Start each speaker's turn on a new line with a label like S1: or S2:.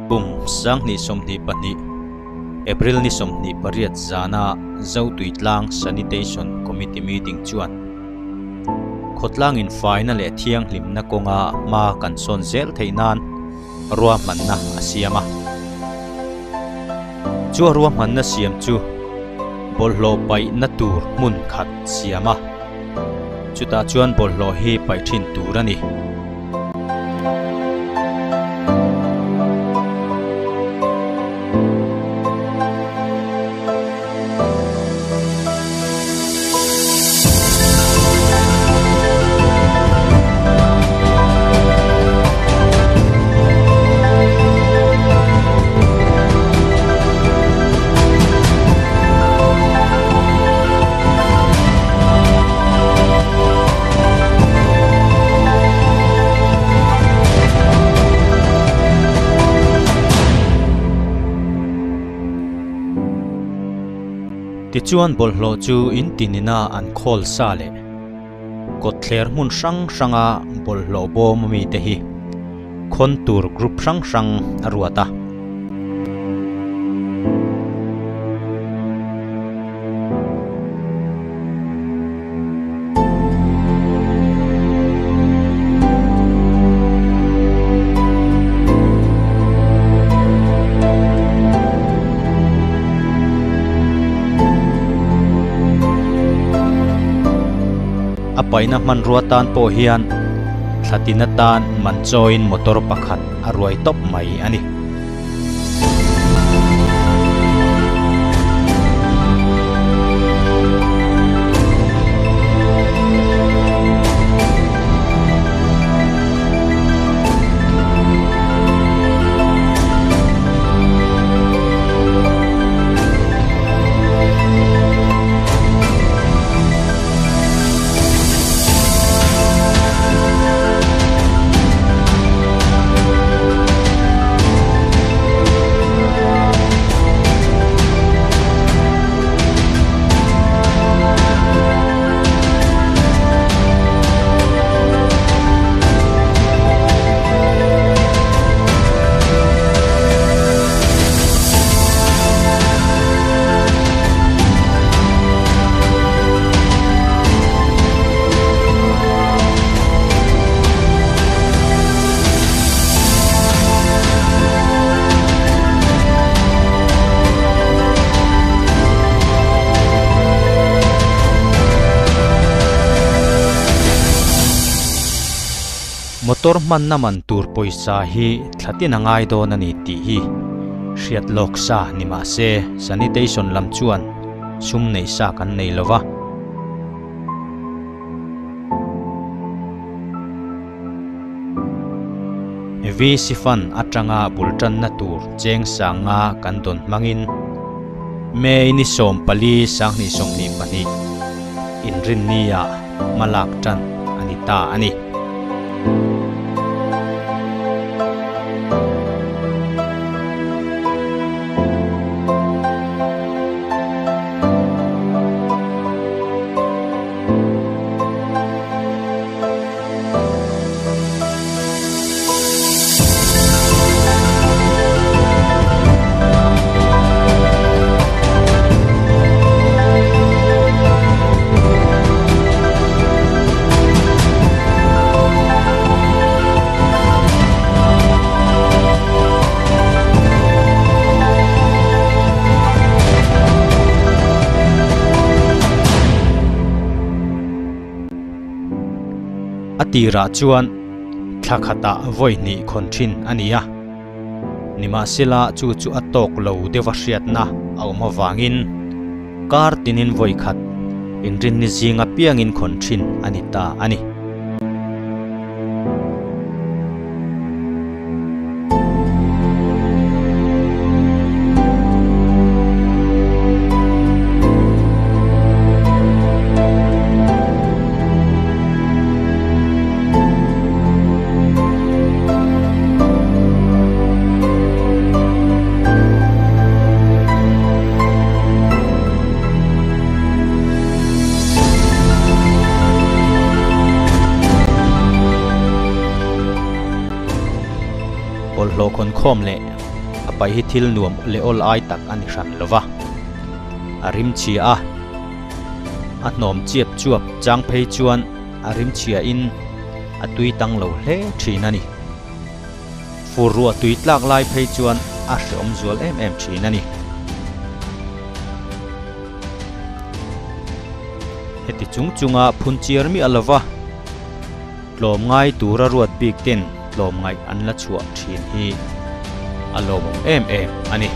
S1: Kum 2022 April ni 28 zana Zotuitlang Sanitation Committee meeting chuan khawtlangin faina leh thianghlimna kawnga hma kan sawn zel theih nan ruahmanna a siam a. Chu a ruahmanna siam chu bawlhhlawh paihna tur hmun khat siam a, chutah chuan bawlhhlawh hi paih thin tur a ni. Tichuan bawlhhlawh chu in tinina an khawl sa leh kawtthler hmun hrang hranga bawlhhlawh bawm ami te hi khawn tur group hrang hrang a ruat a. A paihna hmanrua tan pawh hian thlatin atan man chawiin motor pakhat a ruai tawp mai a ni. Motor hmanna man tur pawisa hi thla tin a ngai dawn a ni tih hi hriat lawk sa ni mah se sanitation lam chuan sum nei sa kan nei lo va. VC Fund atanga bul tanna tur cheng sanga kan dawn hmangin May ni 14 2022 inrinnia hmalak tan a ni ta a ni. A tirah chuan thla khatah vawi hnih khawn thin a ni a, nimahsela chu chu a tawk lo deuha hriatna a awm avangin kar tinin vawi khat inrinni zinga piangin khawn thin a ni ta a ni. Bawlhhlawh khawn khawm leh a paih hi thil nuam leh awl ai tak a ni hran lo va, a rim chhia a, a hnawm chiap chuap chang phei chuan a rim chhia in a tui tang lo hle thin a ni. Fur ruah tui tlak lai phei chuan a hreawm zual em em thin a ni. Heti chung chunga phun chiar miah lo va, tlawm ngai tura ruat bik ten tlawm ngaih an la chhuah thin hi a lawmawm em em a ni.